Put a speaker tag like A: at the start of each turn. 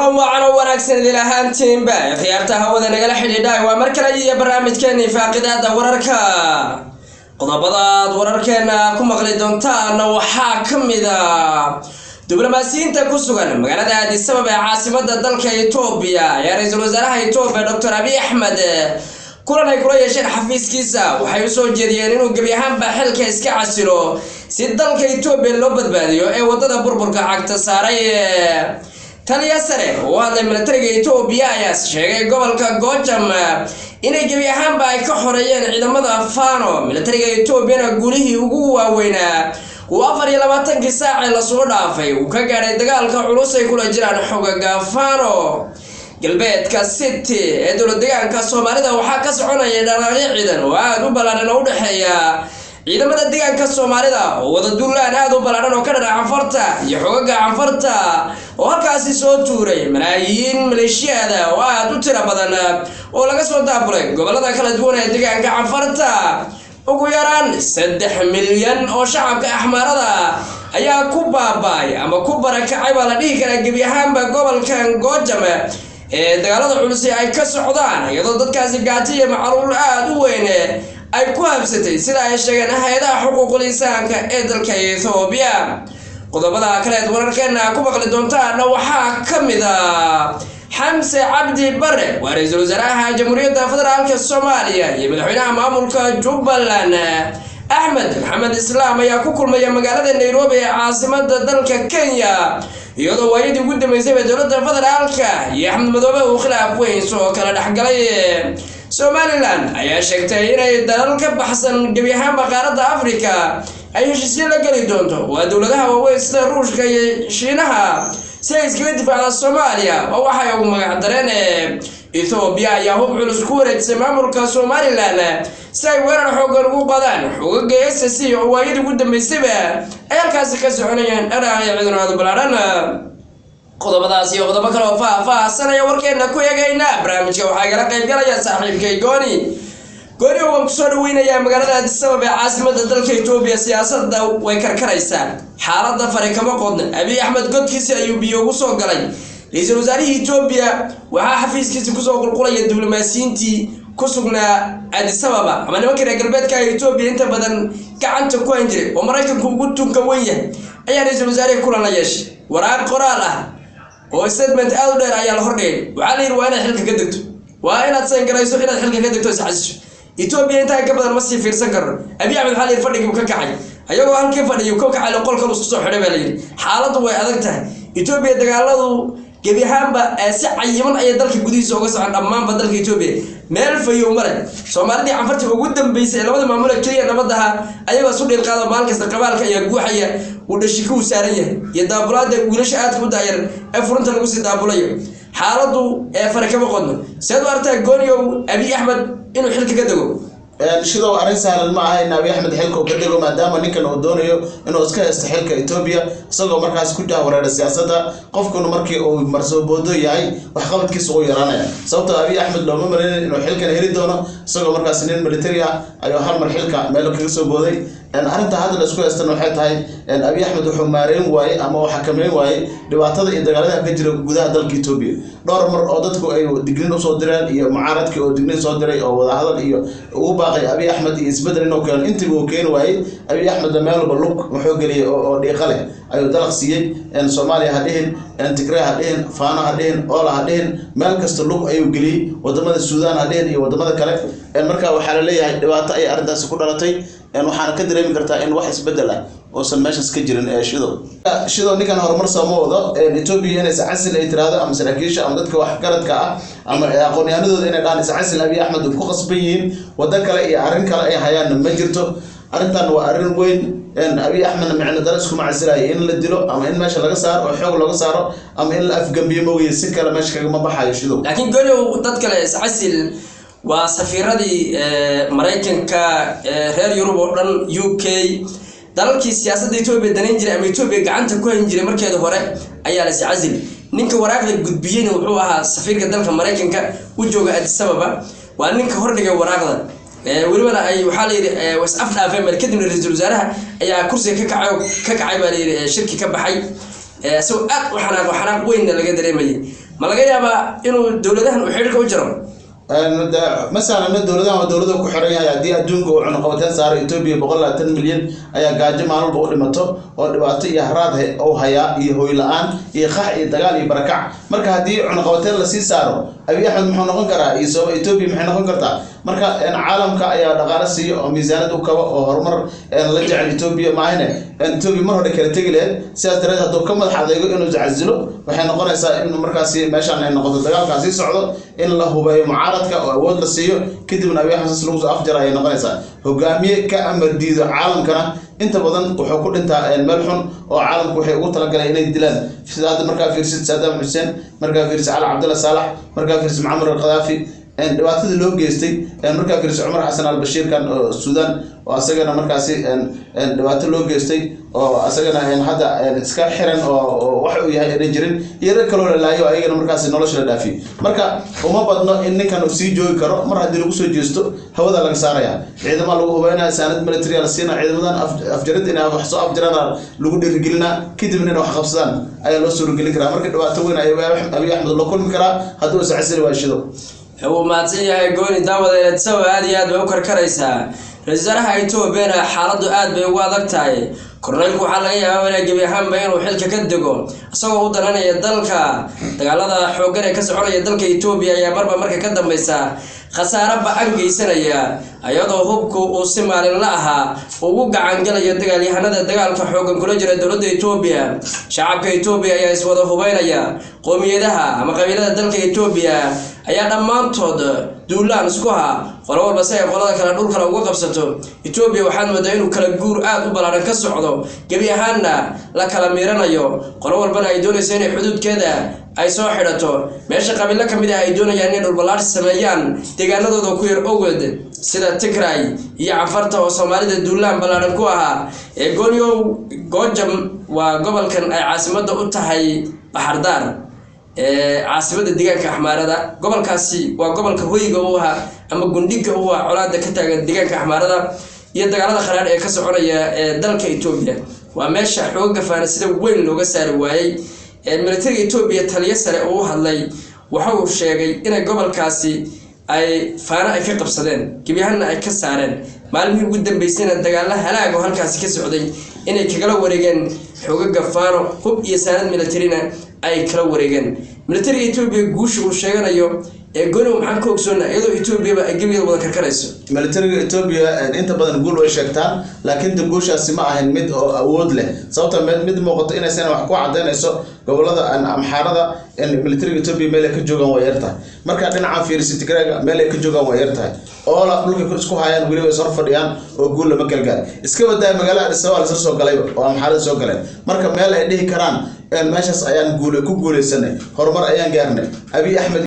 A: Kulan wacan oo wanaagsan idil ahaantiinba khiyaarta hawada nagala xidhiidhay, waa mar kale iyo barnaamijkeeni faaqidaada wararka. Qodobadaad wararkeena ku maqli doontaana waxaa ka mid a diblomaasiyiinta ku sugan magaalada Addis Ababa ee caasimada dalka Etoobiya ayaa ra-iisul wasaaraha Etoobiya Doctor Abiy Axmed kulan ay kula yeesheen xafiiskiisa waxay usoo jeediyeen inuu gebi ahaanba xilka iska casilo si dalka Etoobiya loo badbaadiyo ee wadada burburka cagta saaray. Taliya sare oo hadlay militariga Etoobiya ayaa sheegay gobolka Goojam inay gebi ahaanba ay ka xoreeyeen ciidamada Fano, militariga Etoobiyana guulihii ugu waaweynaa uu 24-kii saacee lasoo dhaafay uu ka gaadhay dagaalka culus ay kula jiraan xogaga Fano. Galbeedka City ee dowlad deegaanka Soomaalida waxaa ka soconaya dhaqaaqyo ciidan oo aada u ballaadhan oo u dhexeeya ciidamada deegaanka Soomaalida oo wada duulaan aada u ballaadhan oo ka dhana Canfarta iyo xogaga Canfarta oo halkaasi soo tuuray malaayiin maleeshiyada oo aada u tiro badan oo laga soo daabulay gobolada kala duwan ee deegaanka Canfarta. Ugu yaraan 3 milyan oo shacabka Axmaarada ayaa ku baaba'ay ama ku barakacay baa la dhihi karaa gebi ahaanba gobolkan Goojam ee dagaalada culus ay ka socdaan, iyadoo dadkaasi gaajo iyo macaluul aada u weyn ay ku habsatay sida ay sheegeen hay-adaha xuquuqul insaanka ee dalka Ethoobiya. Qodobada kaleed wararkeena ku maqli doontaana waxaa ka mid a Xamse Cabdi Bare, waa ra-iisul wasaaraha Jamhuuriyadda Federaalka Soomaaliya, iyo madaxweynaha maamulka Jubbaland Axmed Maxamed Islaam ayaa ku kulmaya magaalada Nairobi ee caasimada dalka Kenya, iyadoo waayadii ugu dambeysayba dowladda federaalka iyo Axmed Madoobe uu khilaaf weyn soo kala dhexgalay. Somalilan ayaa sheegtay inay dalal ka baxsan gebi ahaanba qaaradda Africa ay heshiisyo la geli doonto, waa dowladaha waaweyn sida Ruushka iyo Shiinaha, si ay iskaga difaacda Soomaaliya oo waxay ugu magac dareen. Ethoobiya ayaa hub culus ku wareejisay maamulka Somalilan si ay weerar xoogan ugu qadaan xogaga S C oo waayadii ugu dambeysayba ay halkaasi ka soconayeen dharaaqyo ciidan aada ballaadhan. Qodobadaas iyo qodobo kale oo faah-faahsanaya warkeena ku eegaynaa. Barnaamijka waxaa igala qayb galaya saaxiibkay Gooni. Gooni, waan kusoo dhaweynayaa magaalada Addis Ababa ee caasimada dalka Etoobiya. Siyaasadda way karkaraysaa, xaaladda fari kama qodna. Abiy Axmed godkiisi ayuu biyo ugu soo galay. Ra-iisul wasaarihii Etoobiya waxaa xafiiskiisa kusoo qulqulaya diblomaasiyiintii ku sugnaa Addis Ababa ama nimankii reer galbeedka ee Etoobiya inta badan gacanta ku hayn jiray oo Maraykanku ugu tunka weyn yahay ayaa ra-iisul wasaarihii kulan la yeeshay. Waraaq qoraal ah oo statement aada u dheer ayaa la hordhigay. Waxaa la yidhi waa inaad xilka ka degto, waa inaad sangarayso inaad xilka ka degto, isxasisho. Etoobiya intaa ka badan ma sii fiirsan karno. Abiy Axmed waxaa la yidhi fadhigii ka kacay, ayagoo halkii fadhiyo ka kacay, qolkan isku soo xidhay baa la yidhi. Xaaladdu way adag tahay Etoobiya, dagaaladu gebi ahaanba si cayiman ayay dalka gudihiisa uga socon dhammaanba dalka Etoobiya, meel fayow male. Soomaalidii Canfartii ugu dambeysay ee labada maamule keliya nabadaha ayagoo isu dhiil qaado, maalin kasta qabaalka ayaa guuxaya, uu dhashika uu saaran yahay iyo daabulaada wiilasha aadka u daayar ee furunta lagu sii daabulayo. Xaaladdu ee fare kama qodno. Seed u aragtaa, Gooniow, Abiy Axmed inuu xilka ka dego?
B: Sidoo arrin sahlan ma aha in Abiy Axmed xilka uu ka dego, maadaama ninkan uu doonayo inuu iska haysto xilka Etoobiya, isagoo markaas ku jahwareera siyaasadda. Qofkuna markii uu marsoo boodo yahay waxqabadkiisa uu yaraanaya, sababtoo Abiy Axmed looma malaynin inuu xilkan heli doono. Isagoo markaas nin military ah ayuu hal mar xilka meel kaga soo booday. Arrinta hadda la isku haystana waxay tahay Abiy Axmed wuxuu maareyn waayey ama uu xakameyn waayey dhibaatada iyo dagaalada ka jira gudaha dalka Etoobiya. Dhowr mar oo dadku ay digniin usoo direen iyo mucaaradkii oo digniin soo diray oo wadahadal iyo ugu baaqay Abiy Axmed iyo isbedel inuu keeno, intiiba uu keeni waayey. Abiy Axmedna meel walba lug wuxuu geliyey oo dhiiqa leh ayuu dalaq siiyey. Soomaaliya ha dhihin, Tigray ha dhihin, Faano ha dhihin, Oola ha dhihin, meel kasta lug ayuu geliyey, wadamada Suudaan ha dhihin iyo wadamada kale. Marka waxaa la leeyahay dhibaato ayay arrintaasi ku dhalatay, waxaana ka dareemi kartaa in wax isbedel ah uusan meeshaas ka jirin. Ee Shidow ninkan horumar sooma wado. Etoobiya inay iscasil ay tiraahdo ama saraakiisha ama dadka waxgaradka ah ama aqoon-yahanadooda inay dhahaan iscasil Abiy Axmed uu ku qasban yihiin, waddo kale iyo arrin kale ay hayaanna ma jirto. Arrintan waa arrin weyn. Abiy Axmedna micno daro iskuma casilayo. In la dilo ama in meesha laga saaro oo xoog looga saaro ama in la afgambiyo mooye, si kale meesha kagama baxayo, Shidow.
A: Laakiin Gonow, dad kale iscasil waa safiiradii Maraykanka, reer Yurub oo dhan, UK, dalalkii siyaasadda Etoobiya danayn jiray ama Etoobiya gacanta ku hayn jiray markeeda hore ayaa la iscasil. Ninka waraaqda gudbiyeyna wuxuu ahaa safiirka dalka Maraykanka u jooga Addis Ababa, waa ninka hordhigay waraaqda. Welibana ay waxaa layidhi was af dhaafeen bal. Kadibna ra-iisul wasaaraha ayaa kursiga ka kacay, ka kacay baa layidhi, shirki ka baxay isagoo aad u xanaaq, xanaaq weynna laga dareemayay. Ma laga yaabaa inuu dowladahan uu xidhiidhka u jaro?
B: Masalan dowladahan waa dowlada ku xiran yahay. Haddii adduunka uu cunaqabateyn saaro Etoobiya, 120 milyan ayaa gaajo maalin walba u dhimato oo dhibaato iyo haraad uu hayaa iyo hoy la-aan iyo qax iyo dagaal iyo barakac. Marka haddii cunaqabateyn lasii saaro, Abiy Axmed muxuu noqon karaa iyo soo Etoobiya maxay noqon kartaa? Marka caalamka ayaa dhaqaale siiyo oo miisaanad u kaba oo horumar la jecel Etoobiya maahine Etoobiya mar hore kala tegi lahayd. Sidaas dareed hadduu ka madax adeego inuu iscasilo, waxay noqonaysaa in markaasi meeshaan ay noqoto dagaalkaa sii socdo, in la hubeeyo mucaaradka oo awood la siiyo, kadibna Abiy Axmed saas lagu soo afjara ayay noqonaysaa. Hogaamiye ka amar diido caalamkana inta badan wuxuu ku dhintaa meel xun oo caalamku waxay ugu talagaleen inay dilaan. Sida hadda markaa fiirsid Saddam Xuseen, markaa fiirsid Cali Cabdalla Saalax, markaa fiirsid Mucamar al-Qadaafi dhibaatada loo geystay, markaa fiirsid Cumar Xasan al-Bashiir kan oo Suudaan oo asagana markaasi dhibaato loo geystay oo asagana hadda iska xiran oo wax uu yahay aynan jirin, iyo rag kaloo la laayo ayagana markaasi nolosha la dhaafiyey. Marka uma badno in ninkan uu sii joogi karo. Mar haddii lagu soo jeesto, hawada laga saaraya, ciidama lagu hubeynaya, saanad military la siina, ciidamadan afjarid inay wax soo afjaraan lagu dhiirigelinaa, kadibna inay wax qabsadaan ayaa loo suuragelin karaa. Marka dhibaato weyn ayaa Abiy Axmed loo kulmi karaa hadduu iscasili waashido.
A: Wuu mahadsan yahay Gooni. Daawadeed sabab aad iyo aad bay u karkaraysaa. Ra-iisul wasaaraha Etoobiyana xaaladdu aad bay ugu adag tahay. Korneylku waxaa laga yaabaa inay gebi ahaanba inuu xilka ka dego isagoo u dananaya dalka. Dagaalada xooggan ee ka soconaya dalka Etoobiya ayaa marba marka ka dambeysa khasaare ba-an geysanaya, iyadoo hubku uu si maalinla ahaa ugu gacangalayo dagaalyahanada dagaalka xooggan kula jira dowladda Etoobiya. Shacabka Etoobiya ayaa iswada hubeynaya. Qoomiyadaha ama qabiilada dalka Etoobiya ayaa dhammaantood duulaan isku ha, qolo walba si ay qolada kale dhul kale uga qabsato. Etoobiya waxaad moodaa inuu kala guur aada u ballaaran ka socdo, gebi ahaanna la kala miiranayo, qolo walbana ay doonayso inay xuduudkeeda ay soo xidhato, meesha qabiilo ka mid ah ay doonayaan inay dhulballaarsi sameeyaan deegaanadooda ku yar owgeed, sida Tigray iyo Canfarta oo Soomaalida duulaan ballaaran ku ahaa. Ee Goonyow, Goojam waa gobolkan ay caasimadda u tahay Baxardaar ee caasimada deegaanka Axmaarada. Gobolkaasi waa gobolka hoyga u ahaa ama gundhiga u ahaa colaada ka taagan deegaanka Axmaarada iyo dagaalada kharaadh ee ka soconaya ee dalka Etoobiya. Waa meesha xooga faana sida weyn looga saari waayey. Ee militariga Etoobiya taliyo sare oo u hadlay waxa uu sheegay inay gobolkaasi ay faano ay ka qabsadeen, gebi ahaanna ay ka saareen, maalmihii ugu dambeysayna dagaalo halaag oo halkaasi ka socday inay kagala wareegeen xoogaga Faano, hub iyo saanad militarina ay kala wareegeen. Militariga Etoobiya guusha uu sheeganayo ee Gonow maxaan ka ogsoonnaa, iyadoo Etoobiyaba ay gebigeeda wada karkarayso?
B: Militariga Etoobiya inta badan guul way sheegtaan, laakiin de guushaasi ma ahayn mid oo awood leh, sababta mid muuqato inaysan wax ku cadaynayso. Gobolada Amxaarada militariga Etoobiya meel ay ka joogaan waa yartahay. Marka dhinaca fiirisi Tigrayga meel ay ka joogaan waa yartahay. Oola dhulka isku hayaan, weliba is hor fadhiyaan oo guul lama kala gaar. Iska badaa magaalada Addis Ababa lasla soo galay oo Amxaarada soo galeen. Marka meel ay dhihi karaan meeshaas ayaan guul ku guuleysanay, horumar ayaan gaarnay, Abiy Axmed